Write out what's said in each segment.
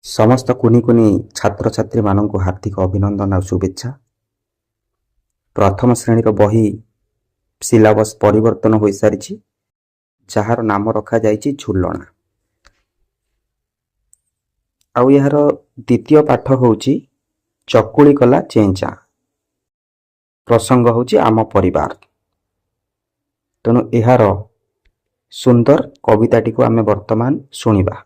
ସମସ୍ତ କୁନି କୁନି ଛାତ୍ରଛାତ୍ରୀମାନଙ୍କୁ ହାର୍ଦ୍ଦିକ ଅଭିନନ୍ଦନ ଆଉ ଶୁଭେଚ୍ଛା। ପ୍ରଥମ ଶ୍ରେଣୀର ବହି ସିଲାବସ୍ ପରିବର୍ତ୍ତନ ହୋଇସାରିଛି, ଯାହାର ନାମ ରଖାଯାଇଛି ଝୁଲଣା। ଆଉ ଏହାର ଦ୍ୱିତୀୟ ପାଠ ହେଉଛି ଚକୁଳି କଲା ଚେଁ ଚାଁ। ପ୍ରସଙ୍ଗ ହେଉଛି ଆମ ପରିବାର। ତେଣୁ ଏହାର ସୁନ୍ଦର କବିତାଟିକୁ ଆମେ ବର୍ତ୍ତମାନ ଶୁଣିବା।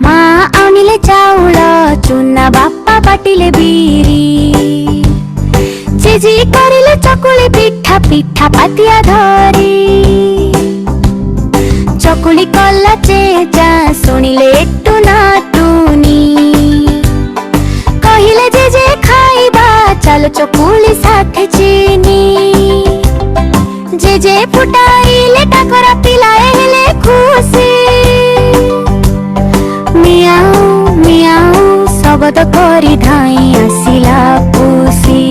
ମା ଆଣିଲେ ଚାଉଳ ଚୁନା, ବାପା ବାଟିଲେ ବିରି, ଜେଜେ କରିଲେ ଚକୁଳି ପିଠା, ପିଠା ପାତିଆ ଧରି। ଚକୁଳି କଲା ଚେଚା, ଶୁଣିଲେ ଟୁନା ଟୁନି, କହିଲେ ଜେଜେ ଖାଇବା ଚାଲ ଚକୁଳି ସାଥେ ଚିନି। ଜେଜେ ଫୁଟାଇଲେ କାକରା, ପିଲାଏ ହେଲେ ଖୁସି। ମିଆଉ ମିଆଉ ଶବଦ କରି ଧାଇଁ ଆସିଲା ପୁସି।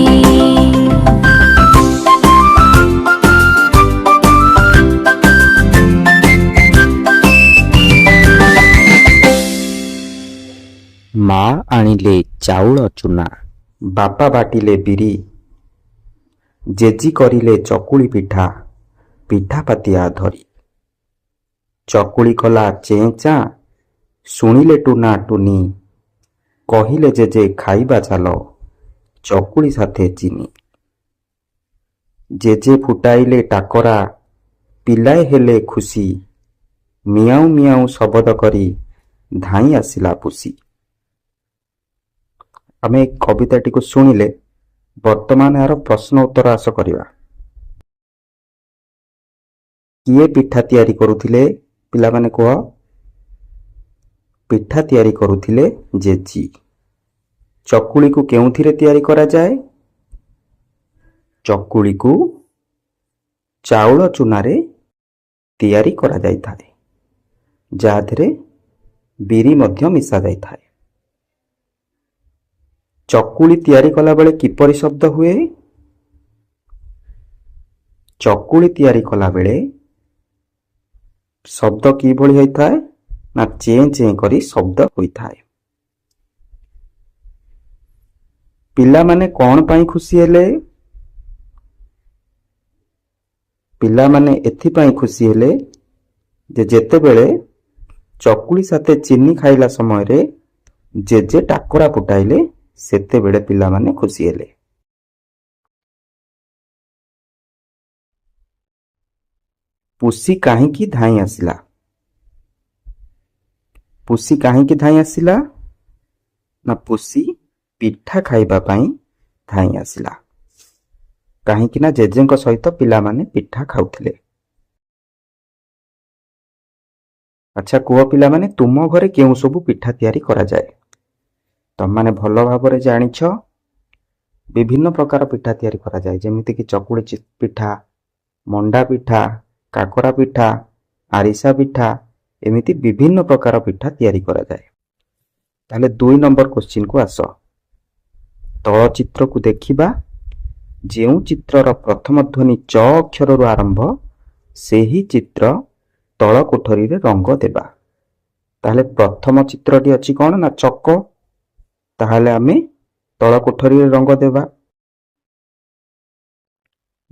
ମା ଆଣିଲେ ଚାଉଳ ଚୂନା, ବାପା ବାଟିଲେ ବିରି, ଜେଜି କରିଲେ ଚକୁଳି ପିଠା, ପିଠା ପାତିଆ ଧରି। ଚକୁଳି କଲା ଚେଁ ଚାଁ, ଶୁଣିଲେ ଟୁନା ଟୁନି, କହିଲେ ଜେଜେ ଖାଇବା ଚାଲ ଚକୁଳି ସାଥେ ଚିନି। ଜେଜେ ଫୁଟାଇଲେ ଟାକରା, ପିଲାଏ ହେଲେ ଖୁସି। ମିଆଉଁ ମିଆଉଁ ଶବଦ କରି ଧାଇଁ ଆସିଲା ପୁସି। ଆମେ ଏ କବିତାଟିକୁ ଶୁଣିଲେ, ବର୍ତ୍ତମାନ ଏହାର ପ୍ରଶ୍ନ ଉତ୍ତର ଆସ କରିବା। କିଏ ପିଠା ତିଆରି କରୁଥିଲେ? ପିଲାମାନେ କୁହ। ପିଠା ତିଆରି କରୁଥିଲେ ଜେଜି। ଚକୁଳିକୁ କେଉଁଥିରେ ତିଆରି କରାଯାଏ? ଚକୁଳିକୁ ଚାଉଳ ଚୁନାରେ ତିଆରି କରାଯାଇଥାଏ, ଯାହାଥିରେ ବିରି ମଧ୍ୟ ମିଶା ଯାଇଥାଏ। ଚକୁଳି ତିଆରି କଲାବେଳେ କିପରି ଶବ୍ଦ ହୁଏ? ଚକୁଳି ତିଆରି କଲାବେଳେ ଶବ୍ଦ କିଭଳି ହୋଇଥାଏ ନା, ଚେଁ ଚେଁ କରି ଶବ୍ଦ ହୋଇଥାଏ। ପିଲାମାନେ କ'ଣ ପାଇଁ ଖୁସି ହେଲେ? ପିଲାମାନେ ଏଥିପାଇଁ ଖୁସି ହେଲେ ଯେ ଯେତେବେଳେ ଚକୁଳି ସାଥେ ଚିନି ଖାଇଲା ସମୟରେ ଜେଜେ ଟାକରା ଫୁଟାଇଲେ, ସେତେବେଳେ ପିଲାମାନେ ଖୁସି ହେଲେ। ପୁସି କାହିଁକି ଧାଇଁ ଆସିଲା? ପୁସି କାହିଁକି ଧାଇଁ ଆସିଲା ନା, ପୁସି ପିଠା ଖାଇବା ପାଇଁ ଧାଇଁ ଆସିଲା, କାହିଁକି ନା ଜେଜେଙ୍କ ସହିତ ପିଲାମାନେ ପିଠା ଖାଉଥିଲେ। ଆଚ୍ଛା କୁହ ପିଲାମାନେ, ତୁମ ଘରେ କେଉଁ ସବୁ ପିଠା ତିଆରି କରାଯାଏ? ତମମାନେ ଭଲ ଭାବରେ ଜାଣିଛ, ବିଭିନ୍ନ ପ୍ରକାର ପିଠା ତିଆରି କରାଯାଏ, ଯେମିତିକି ଚକୁଳି ପିଠା, ମଣ୍ଡା ପିଠା, କାକରା ପିଠା, ଆରିସା ପିଠା, ଏମିତି ବିଭିନ୍ନ ପ୍ରକାର ପିଠା ତିଆରି କରାଯାଏ। ତାହେଲେ 2 ନମ୍ବର କୋଶ୍ଚିନ୍କୁ ଆସ। ତଳ ଚିତ୍ରକୁ ଦେଖିବା। ଯେଉଁ ଚିତ୍ରର ପ୍ରଥମ ଧ୍ୱନି ଚ ଅକ୍ଷରରୁ ଆରମ୍ଭ, ସେହି ଚିତ୍ର ତଳ କୋଠରୀରେ ରଙ୍ଗ ଦେବା। ତାହେଲେ ପ୍ରଥମ ଚିତ୍ରଟି ଅଛି କ'ଣ ନା ଚକ। ତାହେଲେ ଆମେ ତଳ କୋଠରୀରେ ରଙ୍ଗ ଦେବା।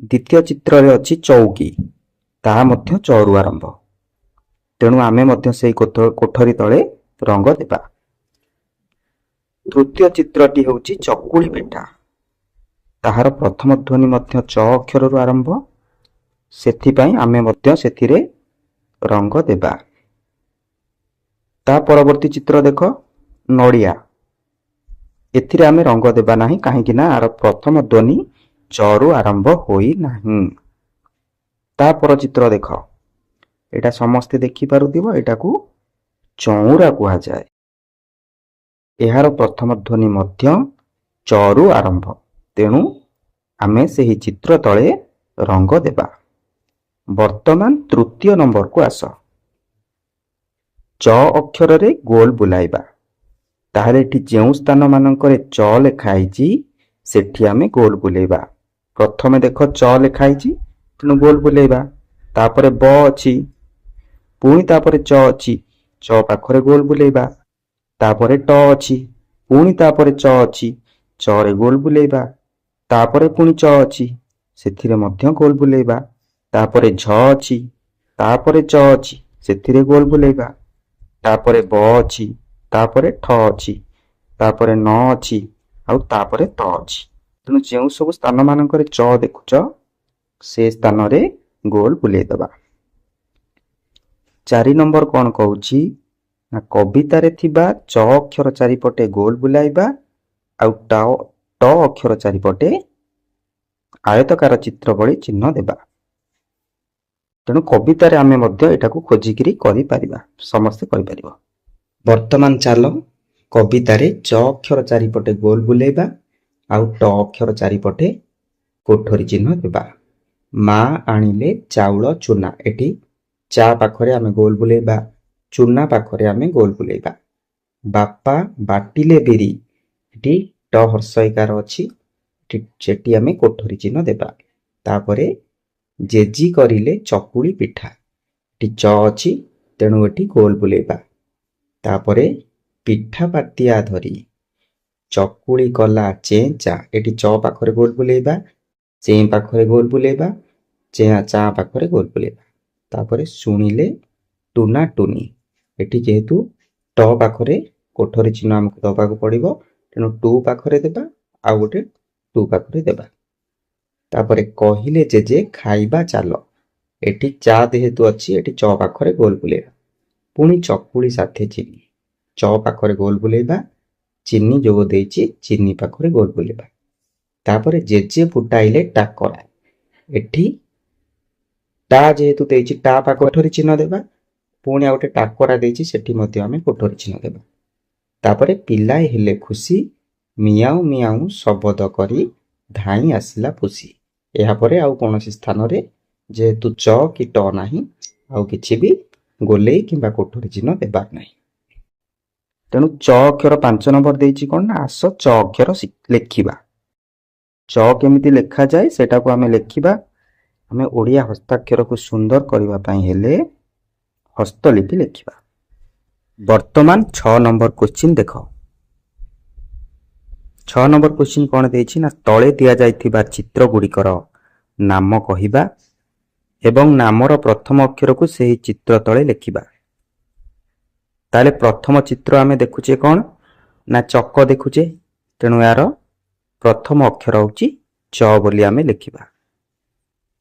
ଦ୍ୱିତୀୟ ଚିତ୍ରରେ ଅଛି ଚଉକି, ତାହା ମଧ୍ୟ ଚରୁ ଆରମ୍ଭ, ତେଣୁ ଆମେ ମଧ୍ୟ ସେଇ କୋଠରୀ ତଳେ ରଙ୍ଗ ଦେବା। ତୃତୀୟ ଚିତ୍ରଟି ହେଉଛି ଚକୁଳି ପିଠା, ତାହାର ପ୍ରଥମ ଧ୍ୱନି ମଧ୍ୟ ଚ ଅକ୍ଷରରୁ ଆରମ୍ଭ, ସେଥିପାଇଁ ଆମେ ମଧ୍ୟ ସେଥିରେ ରଙ୍ଗ ଦେବା। ତା ପରବର୍ତ୍ତୀ ଚିତ୍ର ଦେଖ, ନଡ଼ିଆ। ଏଥିରେ ଆମେ ରଙ୍ଗ ଦେବା ନାହିଁ, କାହିଁକି ନା ଆର ପ୍ରଥମ ଧ୍ୱନି ଚରୁ ଆରମ୍ଭ ହୋଇନାହିଁ। ତା ପର ଚିତ୍ର ଦେଖ, ଏଇଟା ସମସ୍ତେ ଦେଖିପାରୁଥିବ, ଏଇଟାକୁ ଚଉଁରା କୁହାଯାଏ। ଏହାର ପ୍ରଥମ ଧ୍ୱନି ମଧ୍ୟ ଚରୁ ଆରମ୍ଭ, ତେଣୁ ଆମେ ସେହି ଚିତ୍ର ତଳେ ରଙ୍ଗ ଦେବା। ବର୍ତ୍ତମାନ ତୃତୀୟ ନମ୍ବରକୁ ଆସ। ଚ ଅକ୍ଷରରେ ଗୋଲ ବୁଲାଇବା। ତାହେଲେ ଏଠି ଯେଉଁ ସ୍ଥାନ ମାନଙ୍କରେ ଚ ଲେଖା ହେଇଛି, ସେଠି ଆମେ ଗୋଲ ବୁଲେଇବା। ପ୍ରଥମେ ଦେଖ ଚ ଲେଖା ହେଇଛି, ତେଣୁ ଗୋଲ ବୁଲେଇବା। ତାପରେ ବ ଅଛି, ପୁଣି ତାପରେ ଚ ଅଛି, ଚ ପାଖରେ ଗୋଲ ବୁଲେଇବା। ତାପରେ ଟ ଅଛି, ପୁଣି ତାପରେ ଚ ଅଛି, ଚରେ ଗୋଲ ବୁଲେଇବା। ତାପରେ ପୁଣି ଚ ଅଛି, ସେଥିରେ ମଧ୍ୟ ଗୋଲ ବୁଲେଇବା। ତାପରେ ଝ ଅଛି, ତାପରେ ଚ ଅଛି, ସେଥିରେ ଗୋଲ ବୁଲେଇବା। ତାପରେ ବ ଅଛି, ତାପରେ ଠ ଅଛି, ତାପରେ ନ ଅଛି ଆଉ ତାପରେ ତ ଅଛି। ତେଣୁ ଯେଉଁ ସବୁ ସ୍ଥାନ ମାନଙ୍କରେ ଚ ଦେଖୁଛ, ସେ ସ୍ଥାନରେ ଗୋଲ ବୁଲେଇଦବା। 4 ନମ୍ବର କ'ଣ କହୁଛି ନା, କବିତାରେ ଥିବା ଚ ଅକ୍ଷର ଚାରିପଟେ ଗୋଲ ବୁଲାଇବା ଆଉ ଟ ଅକ୍ଷର ଚାରିପଟେ ଆୟତକାର ଚିତ୍ର ଭଳି ଚିହ୍ନ ଦେବା। ତେଣୁ କବିତାରେ ଆମେ ମଧ୍ୟ ଏଟାକୁ ଖୋଜିକିରି କରିପାରିବା, ସମସ୍ତେ କରିପାରିବ। ବର୍ତ୍ତମାନ ଚାଲ କବିତାରେ ଚ ଅକ୍ଷର ଚାରିପଟେ ଗୋଲ ବୁଲେଇବା ଆଉ ଟ ଅକ୍ଷର ଚାରିପଟେ କୋଠରୀ ଚିହ୍ନ ଦେବା। ମା ଆଣିଲେ ଚାଉଳ ଚୁନା। ଏଠି ଚା ପାଖରେ ଆମେ ଗୋଲ ବୁଲେଇବା, ଚୁନା ପାଖରେ ଆମେ ଗୋଲ ବୁଲେଇବା। ବାପା ବାଟିଲେ ବିରି। ଏଠି ଟ ହର୍ଷଇକାର ଅଛି, ସେଠି ଆମେ କୋଠରୀ ଚିହ୍ନ ଦେବା। ତାପରେ ଜେଜି କରିଲେ ଚକୁଳି ପିଠା। ଏଠି ଚ ଅଛି, ତେଣୁ ଏଠି ଗୋଲ ବୁଲେଇବା। ତାପରେ ପିଠା ପାତିଆ ଧରି ଚକୁଳି କଲା ଚେଁ ଚାଁ। ଏଠି ଚ ପାଖରେ ଗୋଲ ବୁଲେଇବା, ଚେଁ ପାଖରେ ଗୋଲ ବୁଲେଇବା, ଚେଁ ଚାଁ ପାଖରେ ଗୋଲ ବୁଲେଇବା। ତାପରେ ଶୁଣିଲେ ଟୁନା ଟୁନି। ଏଠି ଯେହେତୁ ଟ ପାଖରେ କୋଠରୀ ଚିହ୍ନ ଆମକୁ ଦବାକୁ ପଡ଼ିବ, ତେଣୁ ଟୁ ପାଖରେ ଦେବା ଆଉ ଗୋଟେ ଟୁ ପାଖରେ ଦେବା। ତାପରେ କହିଲେ ଜେଜେ ଖାଇବା ଚାଲ। ଏଠି ଚା ଯେହେତୁ ଅଛି, ଏଠି ଚ ପାଖରେ ଗୋଲ ବୁଲେଇବା। ପୁଣି ଚକୁଳି ସାଥେ ଚିନି। ଚ ପାଖରେ ଗୋଲ ବୁଲେଇବା, ଚିନି ଯୋଗ ଦେଇଛି, ଚିନି ପାଖରେ ଗୋଲ ବୁଲେଇବା। ତାପରେ ଜେଜେ ଫୁଟାଇଲେ ଟାକରା। ଏଠି ଟା ଯେହେତୁ ଦେଇଛି, ଟା ପାଖ କୋଠରୀ ଚିହ୍ନ ଦେବା। ପୁଣି ଆଉ ଗୋଟେ ଟାକରା ଦେଇଛି, ସେଠି ମଧ୍ୟ ଆମେ କୋଠରୀ ଚିହ୍ନ ଦେବା। ତାପରେ ପିଲାଏ ହେଲେ ଖୁସି, ମିଆଁଉ ମିଆଁଉ ଶବଦ କରି ଧାଇଁ ଆସିଲା ପୁସି। ଏହାପରେ ଆଉ କୌଣସି ସ୍ଥାନରେ ଯେହେତୁ ଚ କି ଟ ନାହିଁ, ଆଉ କିଛି ବି ଗୋଲେଇ କିମ୍ବା କୋଠରୀ ଚିହ୍ନ ଦେବାର ନାହିଁ। ତେଣୁ ଚ ଅକ୍ଷର 5 ନମ୍ବର ଦେଇଛି କ'ଣ ନା, ଆସ ଚ ଅକ୍ଷର ଲେଖିବା। ଚ କେମିତି ଲେଖାଯାଏ, ସେଟାକୁ ଆମେ ଲେଖିବା। ଆମେ ଓଡ଼ିଆ ହସ୍ତାକ୍ଷରକୁ ସୁନ୍ଦର କରିବା ପାଇଁ ହେଲେ ହସ୍ତଲିପି ଲେଖିବା। ବର୍ତ୍ତମାନ 6 ନମ୍ବର କୋଶ୍ଚିନ୍ ଦେଖ। 6 ନମ୍ବର କୋଶ୍ଚିନ୍ କ'ଣ ଦେଇଛି ନା, ତଳେ ଦିଆଯାଇଥିବା ଚିତ୍ର ଗୁଡ଼ିକର ନାମ କହିବା ଏବଂ ନାମର ପ୍ରଥମ ଅକ୍ଷରକୁ ସେହି ଚିତ୍ର ତଳେ ଲେଖିବା। ତାହେଲେ ପ୍ରଥମ ଚିତ୍ର ଆମେ ଦେଖୁଛେ କ'ଣ ନା, ଚକ ଦେଖୁଛେ। ତେଣୁ ଏହାର ପ୍ରଥମ ଅକ୍ଷର ହେଉଛି ଚ ବୋଲି ଆମେ ଲେଖିବା।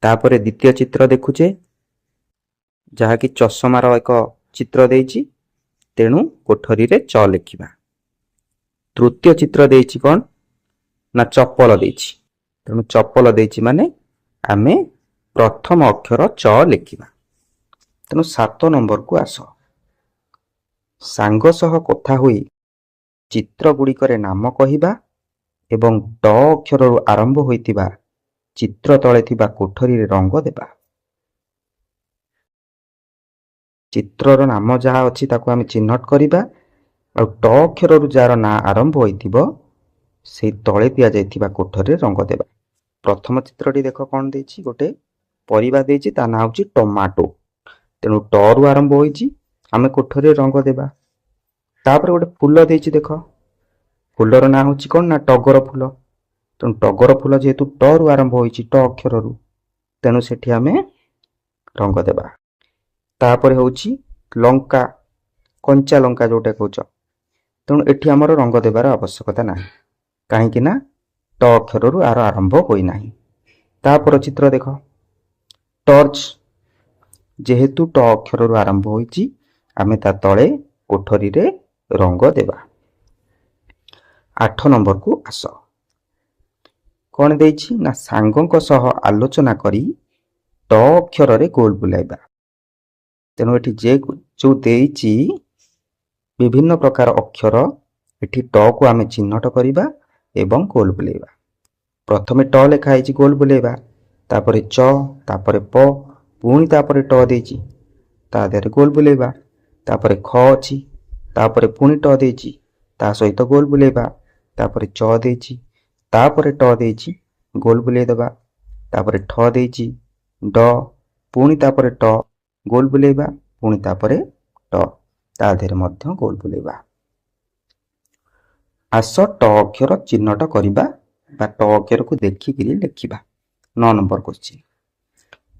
ତାପରେ ଦ୍ୱିତୀୟ ଚିତ୍ର ଦେଖୁଛେ, ଯାହାକି ଚଷମାର ଏକ ଚିତ୍ର ଦେଇଛି, ତେଣୁ କୋଠରୀରେ ଚ ଲେଖିବା। ତୃତୀୟ ଚିତ୍ର ଦେଇଛି କ'ଣ ନା, ଚପଲ ଦେଇଛି। ତେଣୁ ଚପଲ ଦେଇଛି ମାନେ ଆମେ ପ୍ରଥମ ଅକ୍ଷର ଚ ଲେଖିବା। ତେଣୁ 7 ନମ୍ବରକୁ ଆସ। ସାଙ୍ଗ ସହ କଥା ହୋଇ ଚିତ୍ର ଗୁଡ଼ିକରେ ନାମ କହିବା ଏବଂ ଟ ଅକ୍ଷରରୁ ଆରମ୍ଭ ହୋଇଥିବା ଚିତ୍ର ତଳେ ଥିବା କୋଠରୀରେ ରଙ୍ଗ ଦେବା। ଚିତ୍ରର ନାମ ଯାହା ଅଛି, ତାକୁ ଆମେ ଚିହ୍ନଟ କରିବା ଆଉ ଟ ଅକ୍ଷରରୁ ଯାହାର ନାଁ ଆରମ୍ଭ ହୋଇଥିବ, ସେଇ ତଳେ ଦିଆଯାଇଥିବା କୋଠରୀରେ ରଙ୍ଗ ଦେବା। ପ୍ରଥମ ଚିତ୍ରଟି ଦେଖ କ'ଣ ଦେଇଛି। ଗୋଟେ ପରିବା ଦେଇଛି, ତା ନାଁ ହେଉଛି ଟମାଟୋ। ତେଣୁ ଟ ରୁ ଆରମ୍ଭ ହୋଇଛି, ଆମେ କୋଠରୀରେ ରଙ୍ଗ ଦେବା। ତାପରେ ଗୋଟେ ଫୁଲ ଦେଇଛି ଦେଖ। ଫୁଲର ନାଁ ହେଉଛି କ'ଣ ନା, ଟଗର ଫୁଲ। ତେଣୁ ଟଗର ଫୁଲ ଯେହେତୁ ଟ ରୁ ଆରମ୍ଭ ହୋଇଛି, ଟ ଅକ୍ଷରରୁ, ତେଣୁ ସେଠି ଆମେ ରଙ୍ଗ ଦେବା। ତାପରେ ହେଉଛି ଲଙ୍କା, କଞ୍ଚା ଲଙ୍କା ଯୋଉଟା କହୁଛ। ତେଣୁ ଏଠି ଆମର ରଙ୍ଗ ଦେବାର ଆବଶ୍ୟକତା ନାହିଁ, କାହିଁକି ନା ଟ ଅକ୍ଷରରୁ ଆର ଆରମ୍ଭ ହୋଇନାହିଁ। ତାପର ଚିତ୍ର ଦେଖ, ଟର୍ଚ୍ଚ। ଯେହେତୁ ଟ ଅକ୍ଷରରୁ ଆରମ୍ଭ ହୋଇଛି, ଆମେ ତା ତଳେ କୋଠରୀରେ ରଙ୍ଗ ଦେବା। 8 ନମ୍ବରକୁ ଆସ। କ'ଣ ଦେଇଛି ନା, ସାଙ୍ଗଙ୍କ ସହ ଆଲୋଚନା କରି ଟ ଅକ୍ଷରରେ ଗୋଲ ବୁଲାଇବା। ତେଣୁ ଏଠି ଯେ ଯୋଉ ଦେଇଛି ବିଭିନ୍ନ ପ୍ରକାର ଅକ୍ଷର, ଏଠି ଟ କୁ ଆମେ ଚିହ୍ନଟ କରିବା ଏବଂ ଗୋଲ ବୁଲେଇବା। ପ୍ରଥମେ ଟ ଲେଖା ହେଇଛି, ଗୋଲ ବୁଲେଇବା। ତାପରେ ଚ, ତାପରେ ପ, ପୁଣି ତାପରେ ଟ ଦେଇଛି, ତା ଦେହରେ ଗୋଲ ବୁଲେଇବା। ତାପରେ ଖ ଅଛି, ତାପରେ ପୁଣି ଟ ଦେଇଛି, ତା ସହିତ ଗୋଲ ବୁଲେଇବା। ତାପରେ ଚ ଦେଇଛି, ତାପରେ ଟ ଦେଇଛି, ଗୋଲ ବୁଲେଇ ଦେବା। ତାପରେ ଠ ଦେଇଛି, ଡ, ପୁଣି ତାପରେ ଟ, ଗୋଲ ବୁଲେଇବା, ପୁଣି ତାପରେ ଟ, ତା ଦେହରେ ମଧ୍ୟ ଗୋଲ ବୁଲେଇବା। ଆସ ଟ ଅକ୍ଷର ଚିହ୍ନଟ କରିବା ବା ଟ ଅକ୍ଷରକୁ ଦେଖିକିରି ଲେଖିବା। 9 ନମ୍ବର କୋଶ୍ଚିନ୍,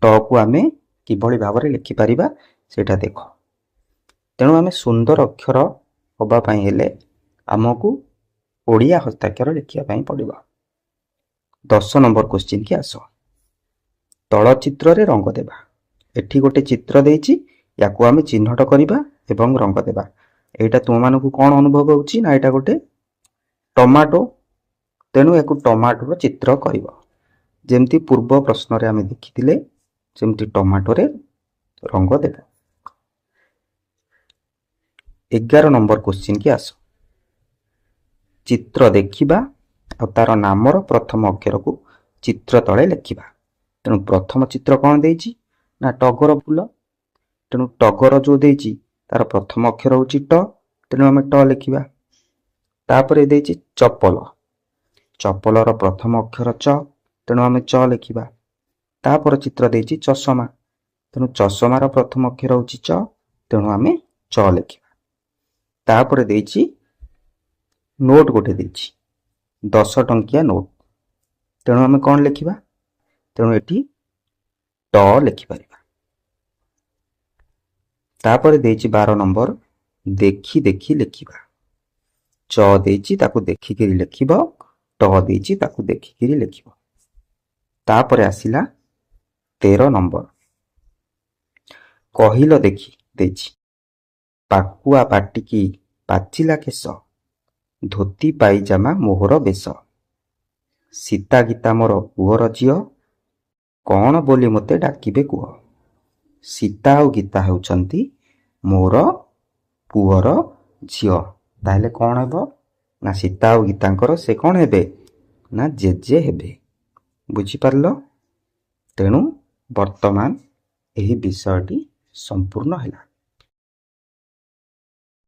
ଟକୁ ଆମେ କିଭଳି ଭାବରେ ଲେଖିପାରିବା ସେଇଟା ଦେଖ। ତେଣୁ ଆମେ ସୁନ୍ଦର ଅକ୍ଷର ହେବା ପାଇଁ ହେଲେ ଆମକୁ ଓଡ଼ିଆ ହସ୍ତାକ୍ଷର ଲେଖିବା ପାଇଁ ପଡ଼ିବ। 10 ନମ୍ବର କୋଶ୍ଚିନ୍ କି ଆସ। ତଳ ଚିତ୍ରରେ ରଙ୍ଗ ଦେବା। ଏଠି ଗୋଟେ ଚିତ୍ର ଦେଇଛି, ୟାକୁ ଆମେ ଚିହ୍ନଟ କରିବା ଏବଂ ରଙ୍ଗ ଦେବା। ଏଇଟା ତୁମମାନଙ୍କୁ କ'ଣ ଅନୁଭବ ହେଉଛି ନା ଏଇଟା ଗୋଟେ ଟମାଟୋ। ତେଣୁ ୟାକୁ ଟମାଟୋର ଚିତ୍ର କରିବ। ଯେମିତି ପୂର୍ବ ପ୍ରଶ୍ନରେ ଆମେ ଦେଖିଥିଲେ, ସେମିତି ଟମାଟୋରେ ରଙ୍ଗ ଦେବ। 11 ନମ୍ବର କୋଶ୍ଚିନ୍ କି ଆସ। ଚିତ୍ର ଦେଖିବା ଆଉ ତାର ନାମର ପ୍ରଥମ ଅକ୍ଷରକୁ ଚିତ୍ର ତଳେ ଲେଖିବା। ତେଣୁ ପ୍ରଥମ ଚିତ୍ର କ'ଣ ଦେଇଛି ନା ଟଗର ଫୁଲ। ତେଣୁ ଟଗର ଯେଉଁ ଦେଇଛି, ତାର ପ୍ରଥମ ଅକ୍ଷର ହେଉଛି ଟ, ତେଣୁ ଆମେ ଟ ଲେଖିବା। ତାପରେ ଦେଇଛି ଚପଲ। ଚପଲର ପ୍ରଥମ ଅକ୍ଷର ଚ, ତେଣୁ ଆମେ ଚ ଲେଖିବା। ତାପର ଚିତ୍ର ଦେଇଛି ଚଷମା। ତେଣୁ ଚଷମାର ପ୍ରଥମ ଅକ୍ଷର ହେଉଛି ଚ, ତେଣୁ ଆମେ ଚ ଲେଖିବା। ତାପରେ ଦେଇଛି ନୋଟ ଗୋଟେ ଦେଇଛି, 10 ଟଙ୍କିଆ ନୋଟ। ତେଣୁ ଆମେ କ'ଣ ଲେଖିବା? ତେଣୁ ଏଠି ଟ ଲେଖିପାରିବା। ତାପରେ ଦେଇଛି 12 ନମ୍ବର, ଦେଖି ଦେଖି ଲେଖିବା। ଚ ଦେଇଛି, ତାକୁ ଦେଖିକିରି ଲେଖିବ। ଟ ଦେଇଛି, ତାକୁ ଦେଖିକିରି ଲେଖିବ। ତାପରେ ଆସିଲା 13 ନମ୍ବର, କହିଲ ଦେଖି ଦେଇଛି। ପାକୁଆ ପାଟିକି ପାଚିଲା କେଶ, ଧୋତି ପାଇଜାମା ମୋହର ବେଶ, ସୀତା ଗୀତା ମୋର ପୁଅର ଝିଅ, କ'ଣ ବୋଲି ମୋତେ ଡାକିବେ କୁହ? ସୀତା ଆଉ ଗୀତା ହେଉଛନ୍ତି ମୋର ପୁଅର ଝିଅ। ତାହେଲେ କ'ଣ ହେବ ନା ସୀତା ଆଉ ଗୀତାଙ୍କର ସେ କ'ଣ ହେବେ ନା ଜେଜେ ହେବେ। ବୁଝିପାରିଲ? ତେଣୁ ବର୍ତ୍ତମାନ ଏହି ବିଷୟଟି ସମ୍ପୂର୍ଣ୍ଣ ହେଲା।